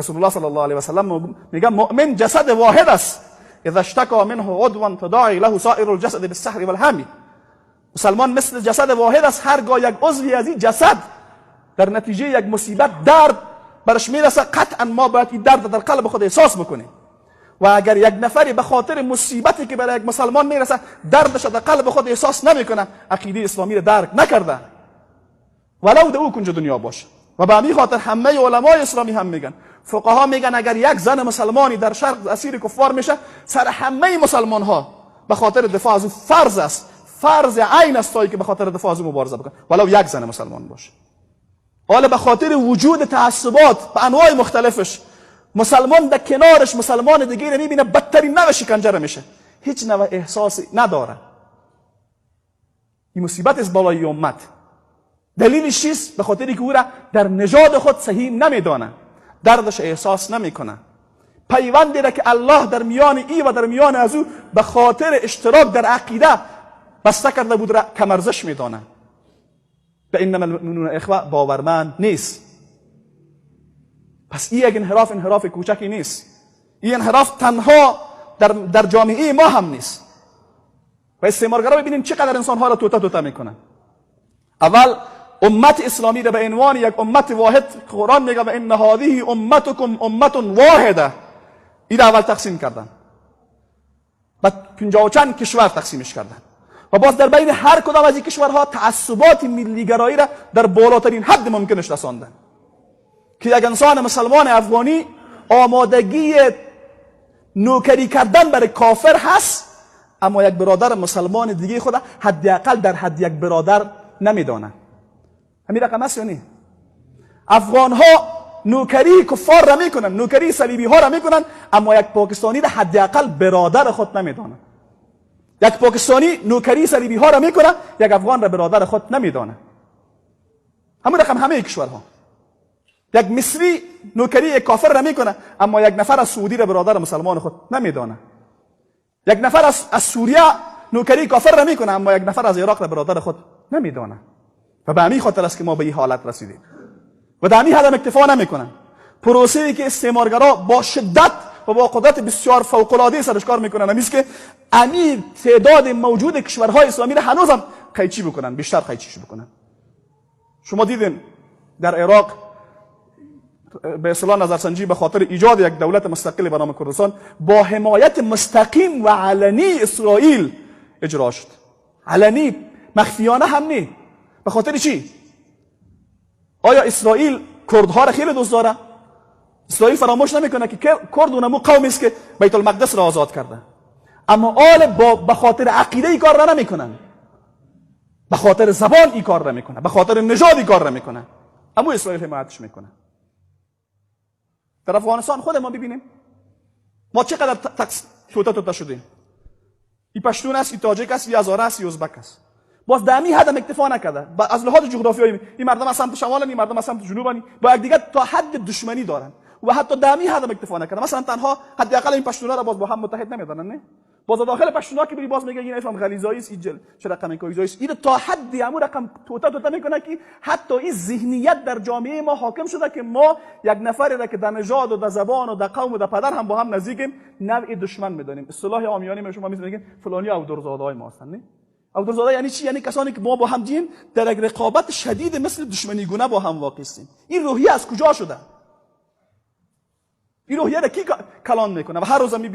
رسول الله صلی الله علیه و سلم میگه مؤمن جسد واحد است، اذا اشتکى منه عضو تداعی له سائر الجسد بالسهر والهم. مسلمان مثل جسد واحد است، هرگاه یک عضوی از این جسد در نتیجه یک مصیبت درد برش میرسه، قطعا ما باید این درد در قلب خود احساس بکنیم. و اگر یک نفری به خاطر مصیبتی که برای یک مسلمان میرسه دردش در قلب خود احساس نمیکنه، عقیده اسلامی را درک نکرده، ولو در او کنج دنیا باشه. و به همین خاطر همه علمای اسلامی هم میگن، فقها میگن اگر یک زن مسلمانی در شرق اسیر کفار میشه، سر همه مسلمان ها به خاطر دفاع از او فرض است، فرض عین است تا که به خاطر دفاع از او مبارزه بکنه، ولو یک زن مسلمان باشه. حالا به خاطر وجود تعصبات به انواع مختلفش، مسلمان در کنارش مسلمان دیگه رو میبینه، بدترین نوع شکنجه میشه، هیچ نوع احساسی نداره. این مصیبت است بالای امت. دلیلش چیست؟ به خاطری که او را در نژاد خود صحیح نمیدانه، دردش احساس نمیکنه. پیوندی را که الله در میان ای و در میان از او به خاطر اشتراک در عقیده بسته کرده بود را کم ارزش میدانه. به انما المؤمنون اخوه باورمند نیست. پس این یک انحراف، انحراف کوچکی نیست. این انحراف تنها در جامعه ما هم نیست. و استعمارگرا ببینیم چقدر انسان ها را توته توته میکنن. اول امت اسلامی را به عنوان یک امت واحد، قرآن میگه و ان هذه امتکم امت واحده، این اول تقسیم کردن، بعد 50 و چند کشور تقسیمش کردن و باز در بین هر کدام از این کشورها تعصبات ملیگرایی را در بالاترین حد ممکنش رساندن که یک انسان مسلمان افغانی آمادگی نوکری کردن برای کافر هست، اما یک برادر مسلمان دیگه خود حداقل در حد یک برادر نمیدانه. همین رقم است یا نه؟ افغان ها نوکری کفار را میکنن، نوکری صلیبی ها را میکنن، اما یک پاکستانی را حداقل برادر خود نمیدانه. یک پاکستانی نوکری صلیبی ها را میکنه، یک افغان را برادر خود نمیدانه. همون رقم همه کشورها. یک مصری نوکری یک کافر را میکنه، اما یک نفر از سعودی را برادر مسلمان خود نمیدانه. یک نفر از سوریه نوکری کافر را میکنه، اما یک نفر از عراق را برادر خود نمیدانه. و به همین خاطر است که ما به این حالت رسیدیم و در همین حد هم اکتفا نمیکنن. پروسه ای که استعمارگرا با شدت و با قدرت بسیار فوق العاده سرش کار میکنن همیست که امی تعداد موجود کشورهای اسلامی را هنوز هم قیچی بکنن، بیشتر قیچیش بکنن. شما دیدین در عراق به اصطلاح نظرسنجی به خاطر ایجاد یک دولت مستقل به نام کردستان با حمایت مستقیم و علنی اسرائیل اجرا شد. علنی، مخفیانه هم نی. به خاطر چی؟ آیا اسرائیل کردها را خیلی دوست داره؟ اسرائیل فراموش نمیکنه که کرد اونمو قومی است که بیت المقدس را آزاد کرده، اما آل با به خاطر عقیده ای کار را نمیکنن، به خاطر زبان ای کار را میکنه، به خاطر نژاد ای کار را میکنه، اما اسرائیل حمایتش میکنه. در افغانستان خود ما ببینیم ما چقدر توته توته شدیم. ای پشتون است، ای تاجک است، ای هزاره است، ای ازبک است. باز در همین حد هم اکتفا نکرده. از لحاظ جغرافیایی این مردم از سمت شمال، این مردم از سمت جنوب، با یکدیگر تا حد دشمنی دارن و حتی در همین حد هم اکتفا نکرده. مثلا تنها حداقل این پشتونا را باز با هم متحد نمیدونن، نه؟ باز داخل پشتونا که بری باز میگه این افهم غلیزایی است، این چه رقم کویزایی است. این تا حد همون رقم توته توته میکنه که حتی این ذهنیت در جامعه ما حاکم شده که ما یک نفری را که در نژاد و در زبان و در قوم و در پدر هم با هم نزدیکیم نوع دشمن میدانیم. اصطلاح عامیانه می شما میگین فلانی اودرزاده های ما هستن، نه؟ اودرزاده یعنی چی؟ یعنی کسانی که ما با هم دیم در یک رقابت شدید مثل دشمنی گونه با هم واقع هستیم. این روحیه از کجا شده؟ این روحیه را کی کلان میکنه؟ و هر روز می